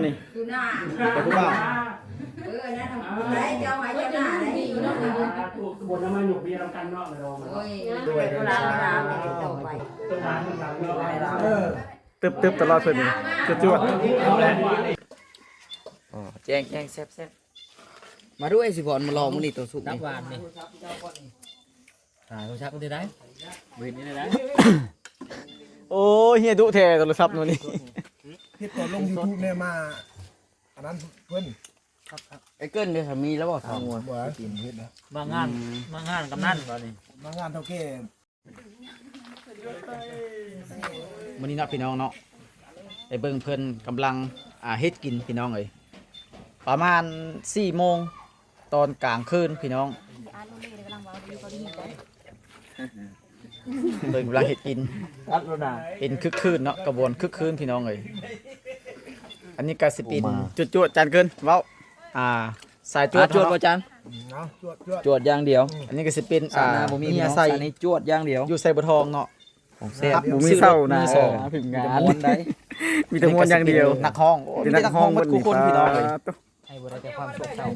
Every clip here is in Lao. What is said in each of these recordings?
ນີ້ ຢູ່ໜ້າ ແຕ່ຜູ້ບ່າວ ເອີ ນັ້ນນະ ໄດ້ ເຈົ້າໃຫ້ເຈົ້າໜ້າໄດ້ ຢູ່ນຳກັນ ອ່າ ປູກບົນນຳມາຍົກເບຍນຳກັນເນາະ ໂດຍ ໂດຍ ເວລາ ເວລາ ເວລາ ຕໍ່ໄປ ເອີ ຕຶບໆ ຕະຫຼອດເພິ່ນນີ້ ຈວດໆ ອໍ ແຈ້ງໆ ແຊບໆ ມາດ້ວຍ ຊິບອນ ມາລອງມື້ນີ້ ໂຕສຸກນີ້ ຈັບຫວານນີ້ ຫາໂທລະສັບເບິ່ງໄດ້ ບໍ່ເຫັນໄດ້ ໂອ້ຍ ເຮຍດຸແທ້ໂທລະສັບໂນນີ້ ເຮັດຕອນລົງຢູທູບແດ່ມາ ອັນນັ້ນເພິ່ນ ໄອ້ເກີນເດ້ ມີແລ້ວບໍ່? ບໍ່ ມາງານ ອືມ ມາງານກຳນັນບໍ່ນີ້ ມາງານເຖົ້າແກ່ ມື້ນີ້ເນາະ ພີ່ນ້ອງເນາະ ໄປເບິ່ງເພິ່ນກຳລັງ ອ່າ ເຮັດກິນ ພີ່ນ້ອງເອີຍ ປະມານສີ່ໂມງ ຕອນກາງຄືນ ພີ່ນ້ອງ ເພິ່ນກຳລັງເຮັດກິນ ເປັນຄຶກຄື້ນເນາະ ຂະບວນຄຶກຄື້ນ ພີ່ນ້ອງເອີຍ ອັນນີ້ກະຊິເປັນ ໂອ້ ມາ ຈວດໆ ຈານເກີນ ເວົ້າ ອ່າ ສາຍຈວດ ອ່າ ຈວດບໍ່ຈານ? ເອົາ ຈວດ ຈວດ ຈວດຢ່າງດຽວ ອືມ ອັນນີ້ກະຊິເປັນ ສາດໜ້າ ອ່າ ບໍ່ມີ ເນາະ ໃສ່ ສາດນີ້ຈວດຢ່າງດຽວ ຢູ່ໄຊບົວທອງເນາະ ຂອງແຊບ ບໍ່ມີເຊົານະ ມື້ສອງ ເອີ ມີແຕ່ມ່ວນຢ່າງດຽວ ນັກຮ້ອງ ໂອ້ ມີແຕ່ນັກຮ້ອງເບິດຄູ່ຄົນ ພີ່ນ້ອງເອີຍ ໃຫ້ບໍ່ໄດ້ແຕ່ຄວາມໂສກເສົ້າ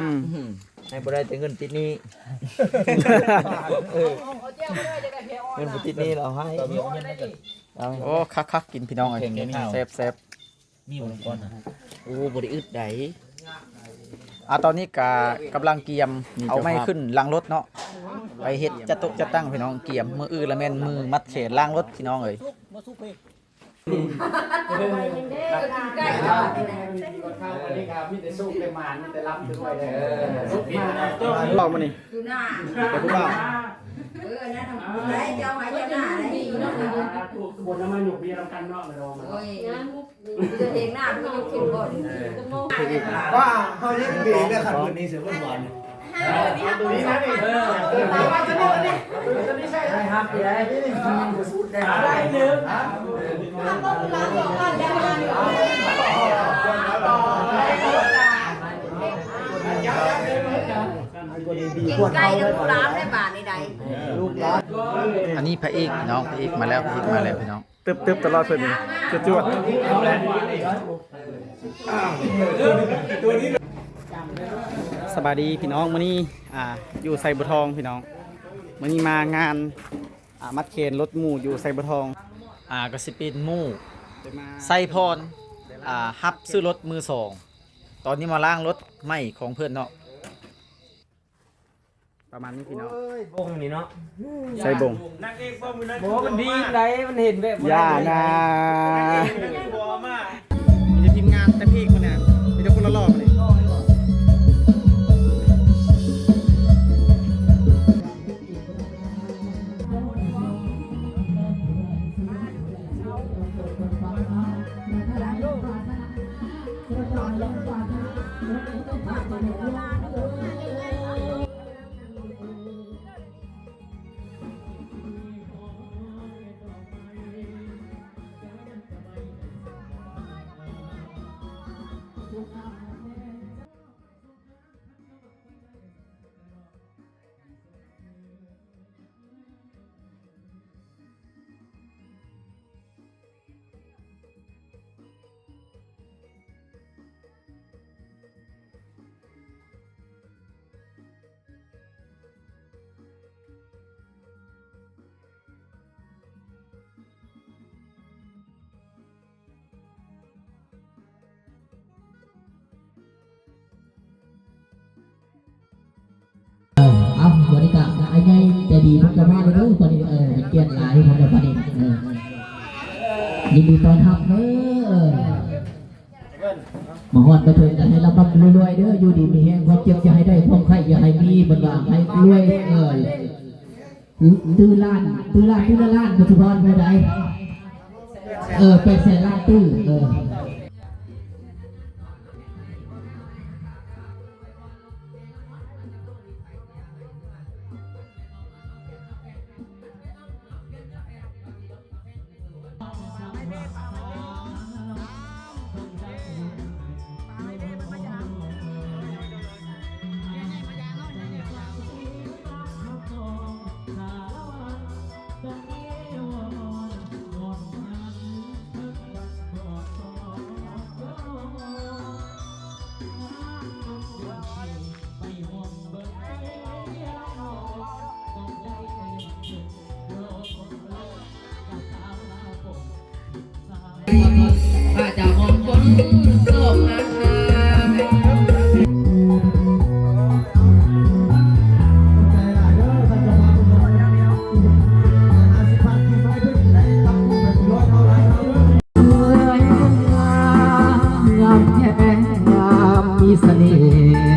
ອືມ ໃຫ້ບໍ່ໄດ້ແຕ່ເງິນຕິດໜີ້ ເອີ ເງິນບໍ່ຕິດໜີ້ລະເອົາໃຫ້ ໂອ້ ຄັກໆ ກິນ ພີ່ນ້ອງເອີຍ ແຊບໆ ມີບໍ່ ກ່ອນນະ ໂອ້ ບໍ່ໄດ້ອຶດໃດ ອ່າ ຕອນນີ້ກະກຳລັງກຽມ ນີ້ ເອົາໄມ້ຂຶ້ນຫຼັງລົດເນາະ ໄປເຮັດຈັດໂຕະຈັດຕັ່ງ ພີ່ນ້ອງ ກຽມ ມື້ອື່ນລະແມ່ນມື້ມັດແຂນລ້າງລົດ ພີ່ນ້ອງເອີຍ ເວົ້າມື້ນີ້ ຢູ່ໜ້າ ແຕ່ຜູ້ບ່າວ ເອີ ນັ້ນນະ ໄດ້ ເຈົ້າໃຫ້ເຈົ້າໜ້າໄດ້ ປູກບົນນຳມາຍົກເບຍນຳກັນເນາະ ໂດຍ ເພງໜ້າ ບໍ່ຍົກຂຶ້ນບໍ່ ວ່າເຮົາຍັງເບແລ້ວຄັນ ມື້ນີ້ເສືອເບິ່ງຫວານ ກິນໄກ່ກັບລູກຫຼານໄດ້ບາດນີ້ໄດ໋ ອັນນີ້ພະເອກພີ່ນ້ອງ ພະເອກມາແລ້ວ ພະເອກມາແລ້ວພີ່ນ້ອງ ຕຶບໆ ຕະຫຼອດເພິ່ນນີ້ ຈວດໆ ສະບາຍດີພີ່ນ້ອງ ມື້ນີ້ ອ່າ ຢູ່ໄຊບົວທອງພີ່ນ້ອງ ມື້ນີ້ມາງານ ອ່າ ມັດແຂນລົດໝູ່ຢູ່ໄຊບົວທອງ ອ່າ ກະຊິເປັນໝູ່ໄຊພອນ ອ່າ ຮັບຊື້ລົດມືສອງ ຕອນນີ້ມາລ້າງລົດໃໝ່ຂອງເພິ່ນເນາະ. ປະມານນີ້ພີ່ນ້ອງ ໂອ້ຍ ບົງນີ້ເນາະ ໃສ່ບົງ ນາງເອກບໍ່ ມື້ນັ້ນ ບໍ່ ມັນດີໃດ໋ ມັນເຫັນແບບ ຢ່ານະ ມີແຕ່ທີມງານແຕ່ເພກມັນນະ ມີແຕ່ຄົນຫຼໍ່ໆ ມານີ້. ເອີ ເອົາ ບາດນີ້ກະອ້າຍໃຫຍ່ໃຈດີເພິ່ນກະມາແລ້ວເດີ ບາດນີ້ ເອີ ເປັນກຽດຫຼາຍຂອງເພິ່ນ ບາດນີ້ ເອີ ຍິນດີຕ້ອນຮັບເດີ ເອີ ມາຮອດມາເຖິງກະໃຫ້ລ່ຳໆລວຍໆເດີ ຢູ່ດີມີແຮງ ຄວາມເຈັບຢ່າໃຫ້ໄດ້ ຄວາມໄຂ້ຢ່າໃຫ້ມີ ເພິ່ນວ່າໃຫ້ລວຍ ເອີ ຕື້ລ້ານ ຕື້ລ້ານ ຕື້ລະລ້ານ ບໍ່ຊິພໍເທົ່າໃດ ເອີ ແປດແສນລ້ານຕື້ ເອີ. ງງາມມີສະເໜ່